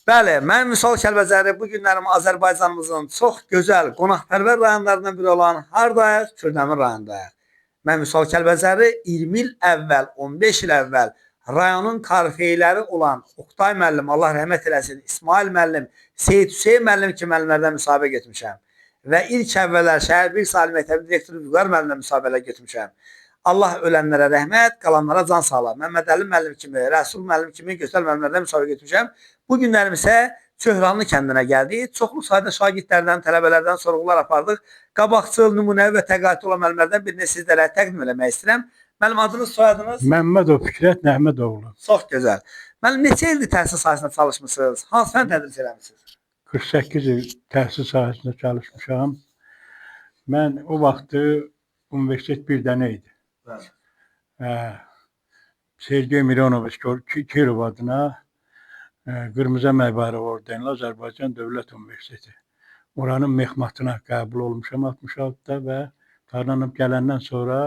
Bəli, mən Vüsal Kəlbəcərli bu günlərim Azərbaycanımızın çox gözəl, qonaqpərvər rayonlarından biri olan hardayıq? Kürdəmir rayonundayıq. Mən Vüsal Kəlbəcərli 20 il əvvəl, 15 il əvvəl rayonun korifeyləri olan Oqtay müəllim, Allah rəhmət eləsin, İsmail müəllim, Seyid Hüseyn müəllim kimi müəllimlərdən müsahibə getmişəm. Və ilk əvvəllər şəhər bir saylı məktəbi direktoru Vüqar müəllimlə müsahibələr getmişəm. Allah ölənlərə rəhmət, qalanlara can sağlığı. Məmməd Əli müəllim kimi, Rəsul müəllim kimi gözəl müəllimlərdən müsahibə getmişəm. Bu günlərim isə Çöhranlı kəndinə gəldik. Çoxlu sayda şagirdlərdən, tələbələrdən sorğular apardıq. Qabaqcıl, nümunəvi və təqaüdlü olan müəllimlərdən birini sizlərə təqdim eləmək istəyirəm. Müəllim adınız, soyadınız? Məmmədov Fikrət Nəhmədoğlu. Çox gözəl. Müəllim neçə ildir təhsil sahəsində çalışmısınız? Hansı fən tədris eləmisiniz? 48 il təhsil sahəsində çalışmışam. Mən o vaxtı universitet bir dənə idi. Bəli. Hə, Sergey Mironoviç Kirov adına Qırmızı Əmək Bayrağı ordenli Azərbaycan Dövlət Universiteti. Oranın mehmatına qəbul olmuşam 66-da və tanınıb gələndən sonra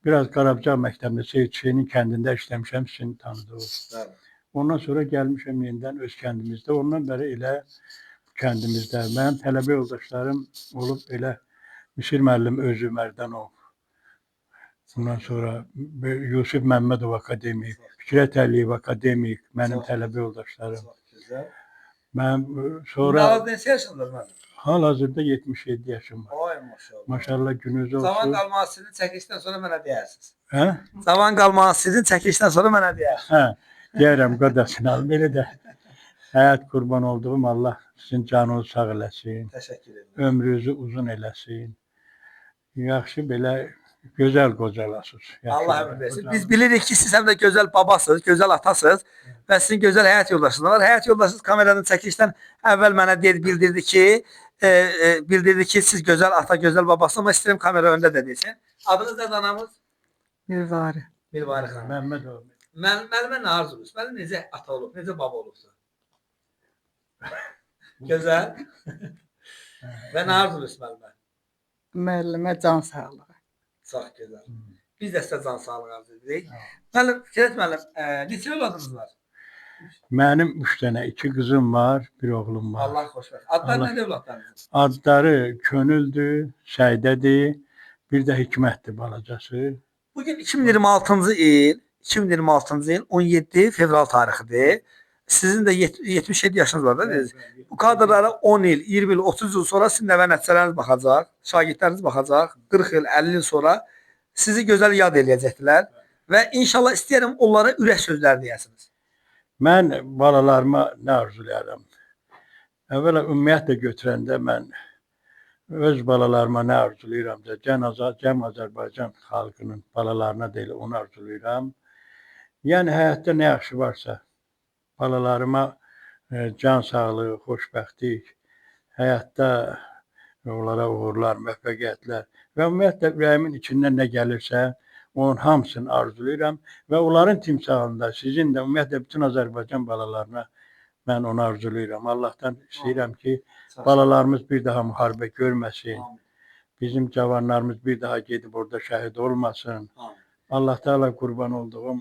biraz Qarabağ məktəbində Seyid Hüseynin kəndində işləmişəm, sizin tanıdığınız. Bəli. Ondan sonra gəlmişəm yenidən öz kəndimizdə. Ondan bəri elə kəndimizdə. Mənim tələbə yoldaşlarım olub elə Misir müəllim Özü Mərdanov. Bundan sonra Yusif Məmmədov akademik, Fikrət Əliyev akademik, mənim Çox. tələbə yoldaşlarım. Çox gözəl. Mənim Sonra sonra neçə yaşındadır müəllim? hal-hazırda 77 yaşım var. Ay maşallah. Maşallah gününüz Zaman olsun. qalmaz sizin çəkilişdən sonra mənə deyərsiniz. Hə? Zaman qalmaz sizin çəkilişdən sonra mənə deyərsiniz. Hə, deyirəm qadasını al. Belə də həyat qurban olduğum Allah sizin canınızı sağ eləsin. Təşəkkür edirəm. Ömrünüzü uzun eləsin. Yaxşı belə gözəl qocalasınız. Yaxşı Allah belə ömür versin. qocalasınız. Biz bilirik ki, siz həm də gözəl babasınız, gözəl atasınız və sizin gözəl həyat yoldaşınız var. Həyat yoldaşınız kameradan çəkilişdən əvvəl mənə dedi, bildirdi ki, siz gözəl ata, gözəl babasınız, amma istəyirəm kamera önündə də desin. Adınız nədir anamız? Mirvari. Mirvari xanım. Məmmədov. Müəllimə nə arzunuz? Müəllim necə ata olub, necə baba olubsa? Gözəl. Və nə arzunuz müəllimə? Müəllimə can sağlığı. Çox gözəl. Biz də sizə can sağlığı arzu edirik. Müəllim, Fikrət müəllim, neçə övladınız var? Mənim üç dənə, iki qızım var, bir oğlum var. Allah xoşbəxt. Adları Allah- nədir övladlarınızın? Adları Könüldür, Səidədir, bir də Hikmətdir balacası. Bugün 2026-cı il, 2026-cı il 17 fevral tarixidir. Sizin də 77 yaşınız var da dediniz. Bu kadrlara 10 il, 20 il, 30 il sonra sizin nəvə nəticələriniz baxacaq, şagirdləriniz baxacaq, 40 il, 50 il sonra sizi gözəl yad eləyəcəklər və inşallah istəyirəm onlara ürək sözlər deyəsiniz. Mən balalarıma nə arzulayıram? Əvvəla ümumiyyətlə götürəndə mən öz balalarıma nə arzulayıram da, cəm Azərbaycan xalqının balalarına da elə onu arzulayıram. Yəni həyatda nə yaxşı varsa balalarıma can sağlığı, xoşbəxtlik, həyatda onlara uğurlar, müvəffəqiyyətlər və ümumiyyətlə ürəyimin içindən nə gəlirsə onun hamısını arzulayıram və onların timsalında sizin də ümumiyyətlə bütün Azərbaycan balalarına mən onu arzulayıram. Allahdan istəyirəm ki, balalarımız bir daha müharibə görməsin. Bizim cavanlarımız bir daha gedib orada şəhid olmasın. Allah Teala qurban olduğum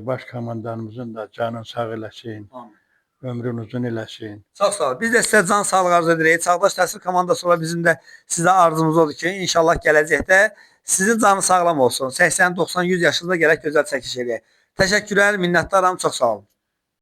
baş komandanımızın da canını sağ eləsin, ömrünü uzun eləsin. Çox sağ olun. Biz də sizə can sağlığı arzu edirik. Çağdaş Təhsil komandası olaraq bizim də sizə arzumuz odur ki, inşallah gələcəkdə sizin canınız sağlam olsun. 80, 90, 100 yaşınızda gələk gözəl çəkiş eləyək. Təşəkkürlər, minnətdaram. Çox sağ olun.